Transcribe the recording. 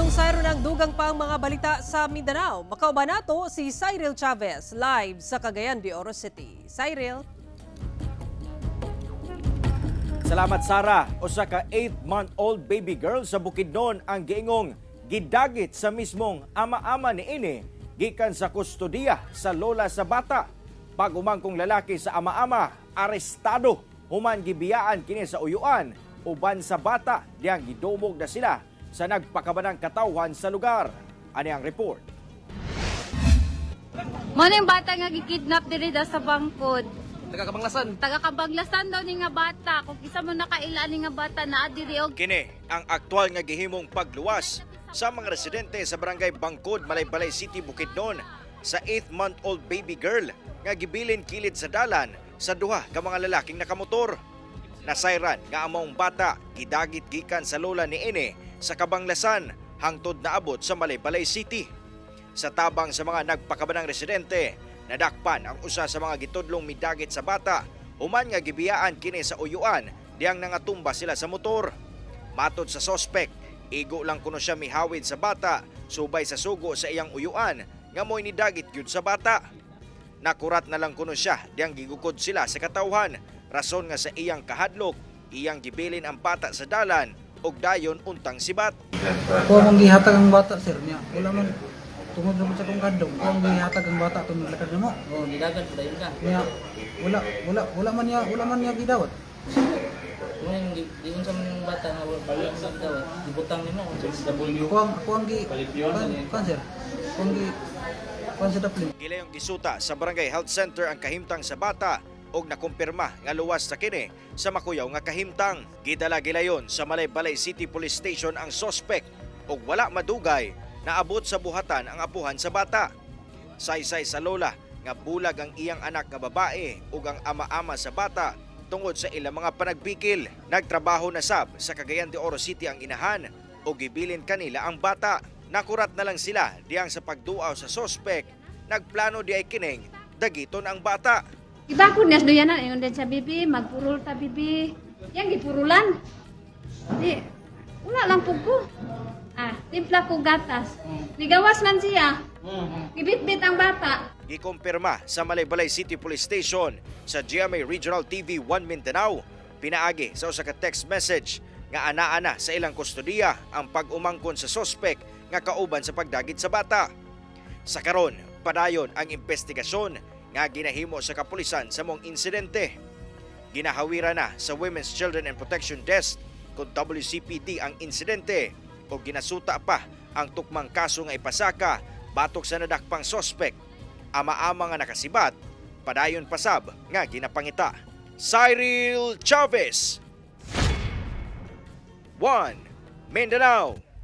Atong sayron ang dugang pang mga balita sa Mindanao. Makauban nato si Cyril Chavez live sa Cagayan de Oro City. Cyril? Salamat, Sara. Usa ka 8-month-old baby girl sa Bukidnon ang giingong gidagit sa mismong ama-ama niini gikan sa kustodiya sa lola sa bata. Pag-umangkong lalaki sa ama-ama, arestado human gibiyaan kini sa uyuan uban sa bata diyang gidumog na sila sa nagpakabanang katawhan sa lugar. Ani ang report. Mo yung bata nga gikidnap diri da sa Bangkod. Taga Kabanglasan. Taga Kabanglasan daw ni nga bata. Kung isa mo nakaila ni nga bata naa diri og Kini ang aktwal nga gihimong pagluwas sa mga residente sa barangay Bangkod, Malaybalay City, Bukidnon sa 8-month-old baby girl nga gibilin kilid sa dalan sa duha ka mga lalaking nakamotor. Nasayran nga ang maong bata gidagit gikan sa lola niini sa Kabanglasan hangtod naabot sa Malaybalay City. Sa tabang sa mga nagpakabanang residente, nadakpan ang usa sa mga gitudlong midagit sa bata human nga gibiyaan kini sa uyuan diyang nangatumba sila sa motor. Matod sa sospek, igo lang kuno siya mihawid sa bata subay sa sugo sa iyang uyuan nga mo'y nidagit gyud sa bata. Nakurat na lang kuno siya diyang gigukod sila sa katawhan, rason nga sa iyang kahadlok, iyang gibilin ang bata sa dalan ug dayon untang sibat. Kuha mong gihatag ang bata, sir, niya. Wala man tungod naman sa kong kadlok. Kuha mong gihatag ang bata tungod lakad na mo. Oh, gidagan pa dayon ka. Niya wala man niya gidawat. Mo yung di di unsa man yung bata nga wala wala man gidawat. Gibutang nimo unsa W. Kuha ang gi kuan, sir. Kuha ang gi kuan sa daplin. Gilayong gisuta sa Barangay Health Center ang kahimtang sa bata og nakumpirma nga luwas sa kini sa makuyaw nga kahimtang. Gidala gilayon sa Malaybalay City Police Station ang sospek og wala madugay naabot sa buhatan ang apuhan sa bata. Saysay sa lola nga bulag ang iyang anak nga babae ug ang ama-ama sa bata tungod sa ilang mga panagbikil. Nagtrabaho na sab sa Cagayan de Oro City ang inahan ug gibilin kanila ang bata. Nakurat na lang sila diyang sa pagduaw sa sospek, nagplano di ay kining dagiton ang bata. Iba ko niya duyan na ingon din sa bibi, magpurol ta bibi. Yang gipurulan. Di wala lang pug ko. Ah, timpla ko gatas. Nigawas man siya. Gibitbit ang bata. Gikumpirma sa Malaybalay City Police Station sa GMA Regional TV 1 Mindanao pinaagi sa usa ka text message nga ana-ana sa ilang kustodiya ang pag-umangkon sa sospek nga kauban sa pagdagit sa bata. Sa karon, padayon ang investigasyon nga ginahimo sa kapulisan sa mong insidente. Ginahawira na sa Women's Children and Protection Desk kung WCPD ang insidente o ginasuta pa ang tukmang kaso nga ipasaka batok sa nadakpang sospek. Ama-ama nga nakasibat, padayon pasab nga ginapangita. Cyril Chavez, 1 Mindanao.